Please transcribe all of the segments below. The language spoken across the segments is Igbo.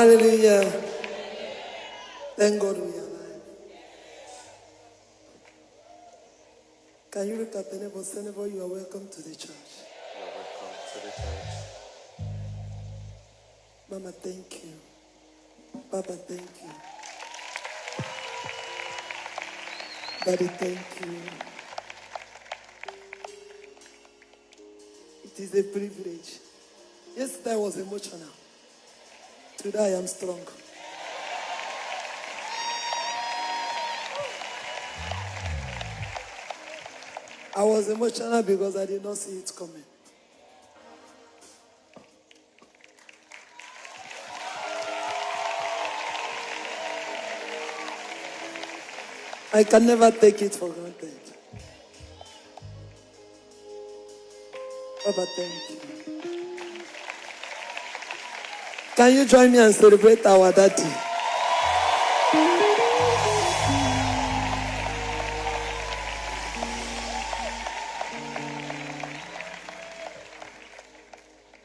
Hallelujah. Thank God we are alive. Can you look at the neighbor? Say, "Neighbor, you are welcome to the church." You're welcome to the church. Mama, thank you. Papa, thank you. Daddy, thank you. It is a privilege. Yesterday I was emotional. Today I am strong. I was emotional because I did not see it coming. I can never take it for granted. Papa, thank you. Can you join me and celebrate our daddy?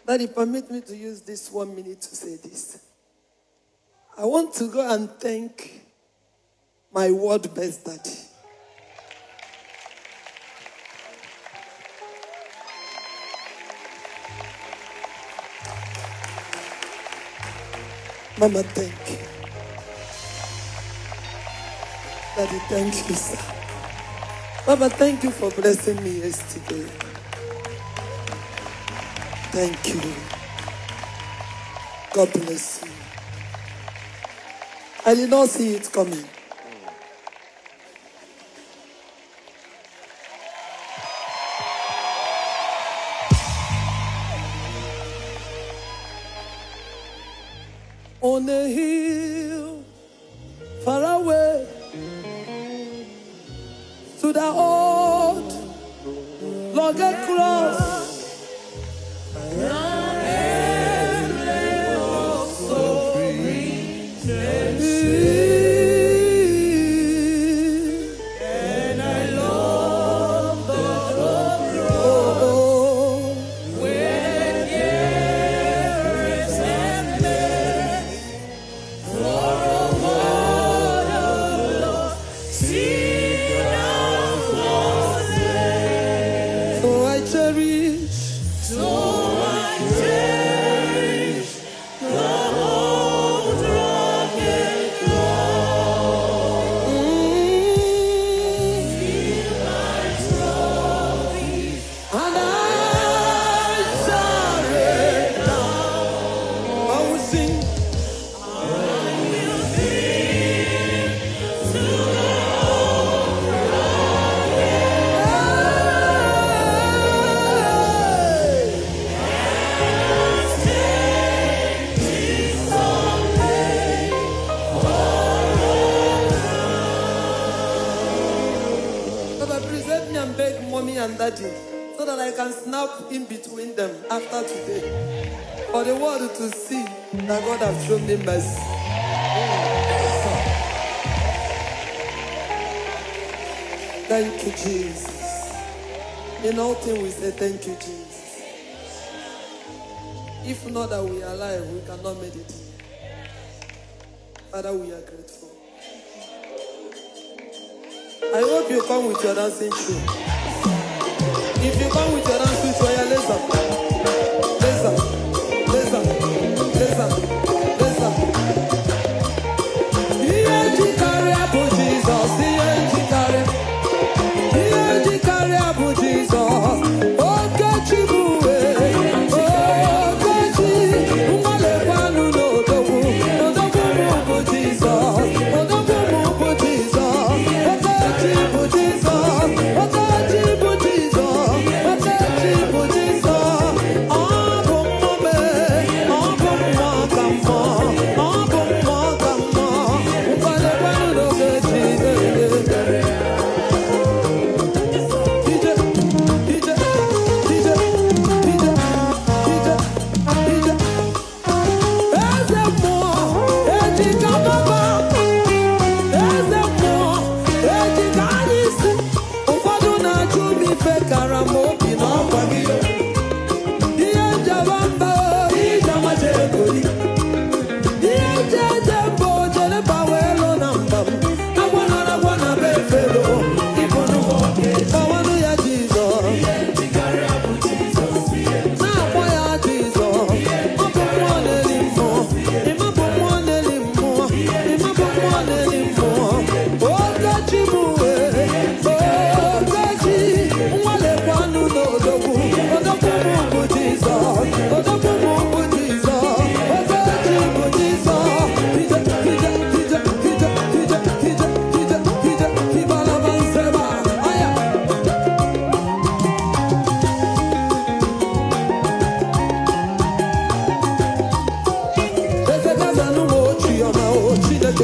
Daddy, permit me to use this 1 minute to say this. I want to go and thank my world best daddy. Mama, thank you. Daddy, thank you, sir. Baba, thank you for blessing me yesterday. Thank you. God bless you. I did not see it coming. On a hill far away to the old rugged cross. Oh, so I cherish. So I cherish the old rugged cross. My trophies And I surrender. I will sing. Will sing to the old Hey! take this someday. Baba, present me and beg Mommy and Daddy so that I can snap in between them after today, for the world to see that God has shown me mercy. Thank you, Jesus. In all things we say thank you, Jesus. If not that we are alive, we cannot make it here. Father, we are grateful. I hope you come with your dancing shoe. If you come with your dancing shoe, yeah, laser, laser, laser, laser, laser. Ihe njikarịa bụ Jizọs, ihe njikarịa. Ihe njikarịa bụ Jizọs. Okechi bụ uwe, Okechi, mgbalịkwanụ n'odogwu. Odogwu mụ bụ Jizọs, odogwu mụ bụ Jizọs. Okechi bụ Jizọs, Okechi bụ Jizọs, Okechi.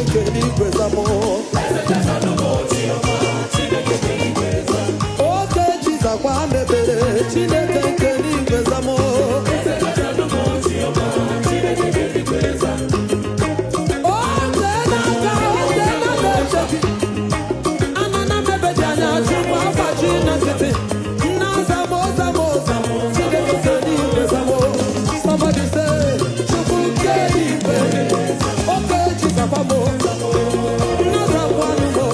Chineke n'igwe zamụ. Oke Jizakwa mepere, Chineke nke n'igwe zamụ. Ote n'aka, ote n'aka eche gị. Anana mebeji anya chukwu afachi na nkịtị. Nna zamụ, zamụ, zamụ, Chineke nke n'igwe zamụ. Somebody say, Chukwu nke igwe. Oke Jizakwa mụ. Nna zakwanụ mụ.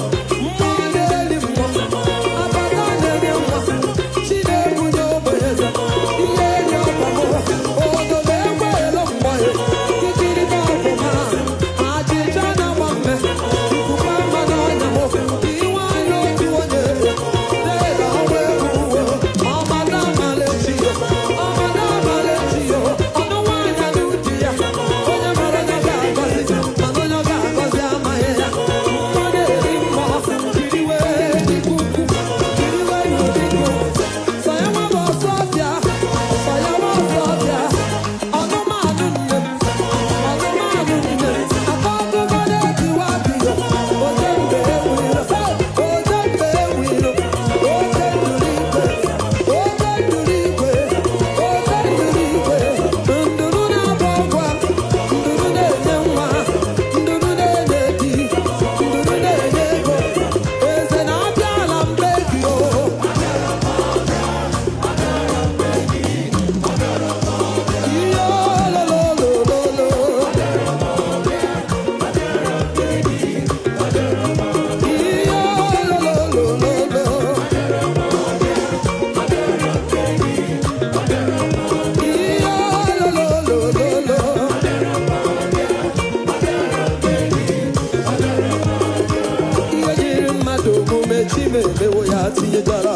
Mmụọ na-eli mmụọ. Abata na-eri nwa. Chi na-ebunye ogbenye eze. Ihe eri ọkwa mụ. Odobe egbe elo mgbọghị. Ikiribe ọfụma. Achịcha na-agba mme. Ikuku ama n'ọnya mụ. Iwe anya otu onye. Na-ere ọnwa ewu. Ọmada amala echi yo. Ọmada amala echi yo. Ọnụ nwaanyị anụ di ya. Onye mara na ga-agọzi. Mana onye ọ ga-agọzi amaghị ya. Mmụọ na-eri mmụọ. Jiriwe dịka ukwu. Jiriwe n'ụdịkwu. Sọ ya nwa bụ ọsọ ọfịa. Sọ ya nwa ọsọ ọfịa. Ọnụmanụ nne m. Ọnụmanụ nne m. Akọ ọgụgụ na-etiwa biyo. Oje mbe ewiro. Oje mbe ewiro. Oje nduru igwe. Oje nduru igwe. Oje nduru igwe. Nduru na-abọ ọkwa. Nduru na-enye nwa. Nduru na-enye di. Nduru na-enye ego. Eze na-abịa ala mbe gị o. Iyo lo lo lo lo lo. Iyo lo lo lo lo lo. Iyo lo lo lo lo lo. Ihe jiri mmadụ omume Chimemewo ya tinyejara.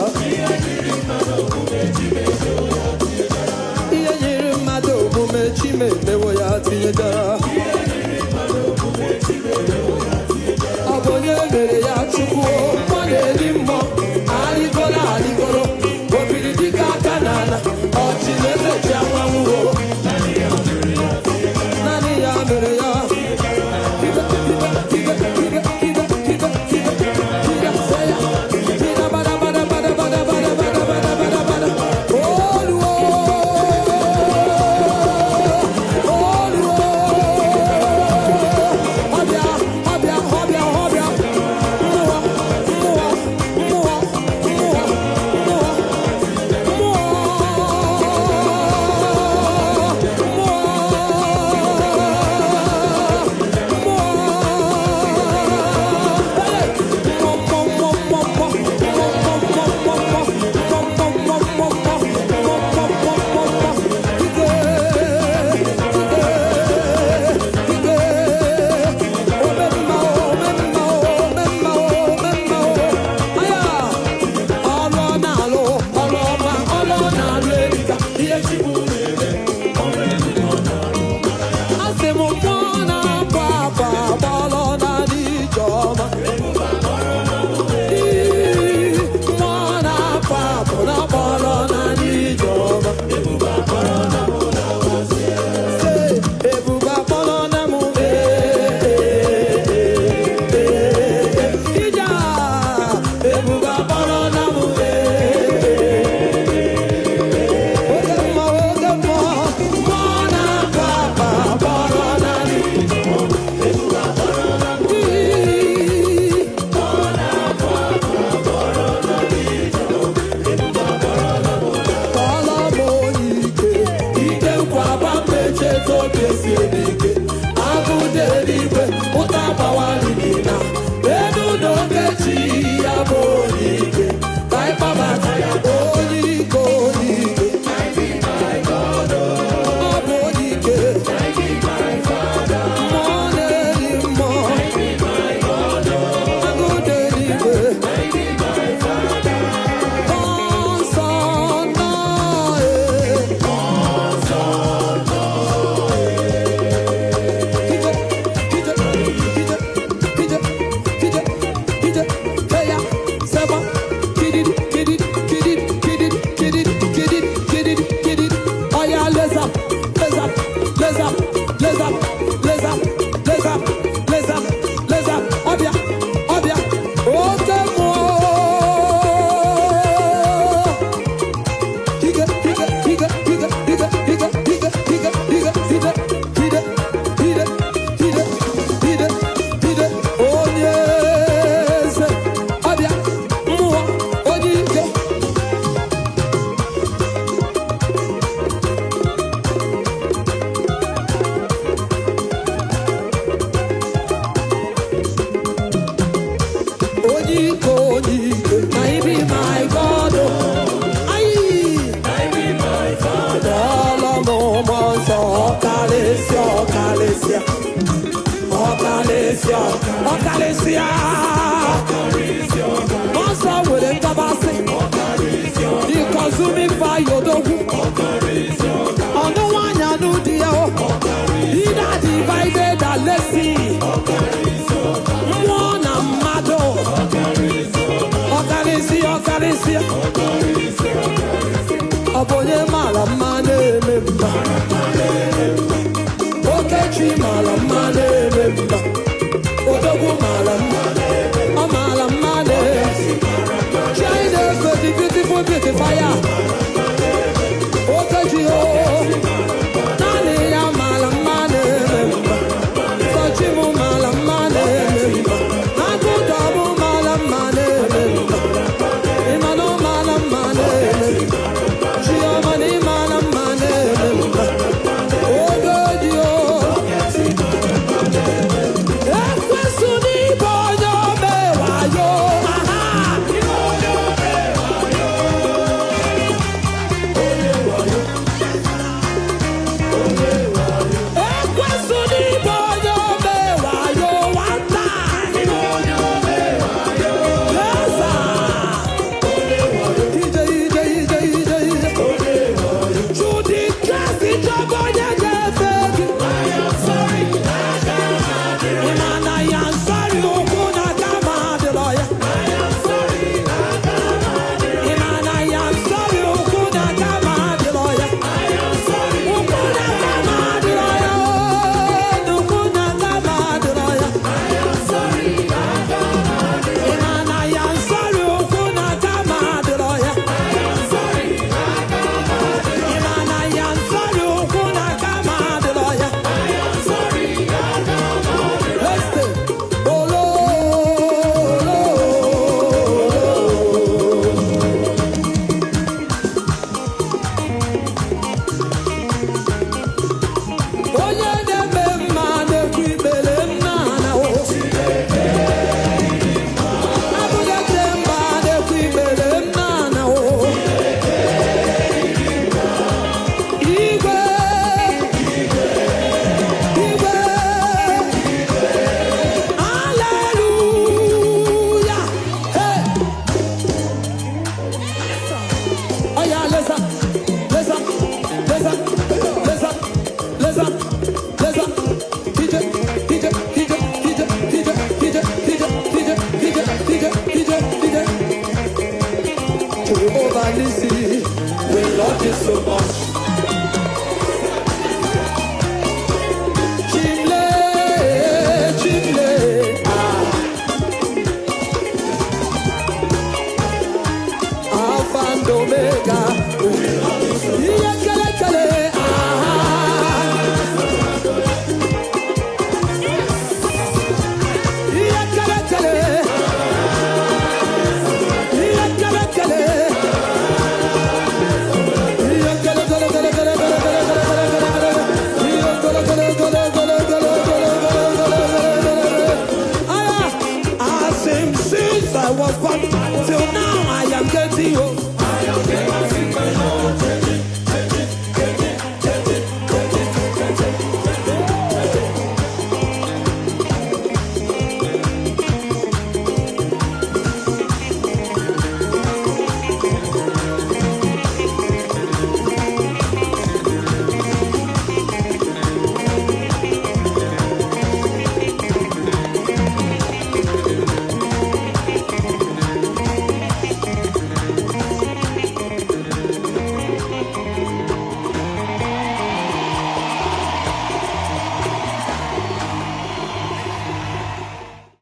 Ihe jiri mmadụ omume Chimemewo ya tinyejara. Ọ bụ onye mere ya Chukwu mmụọ na-eri mmụọ arịgoro arịgoro obiri dịka aka n'ala ọchị na-eze chi anwanwụwo naanị ya mere ya. Ibe, ibe, ibe, ibe, ibe, ibe, ibe, ibe, say ya. Ibe, bada, bada, bada. Ọkarịsịa. Nsọ nwere nkabasị. The consuming fire, odogwu. Ọnụ nwanyị anụ di ya o. He that divided the Red. Mmụọ na mmadụ. Ọkarịsịa, ọkarịsịa.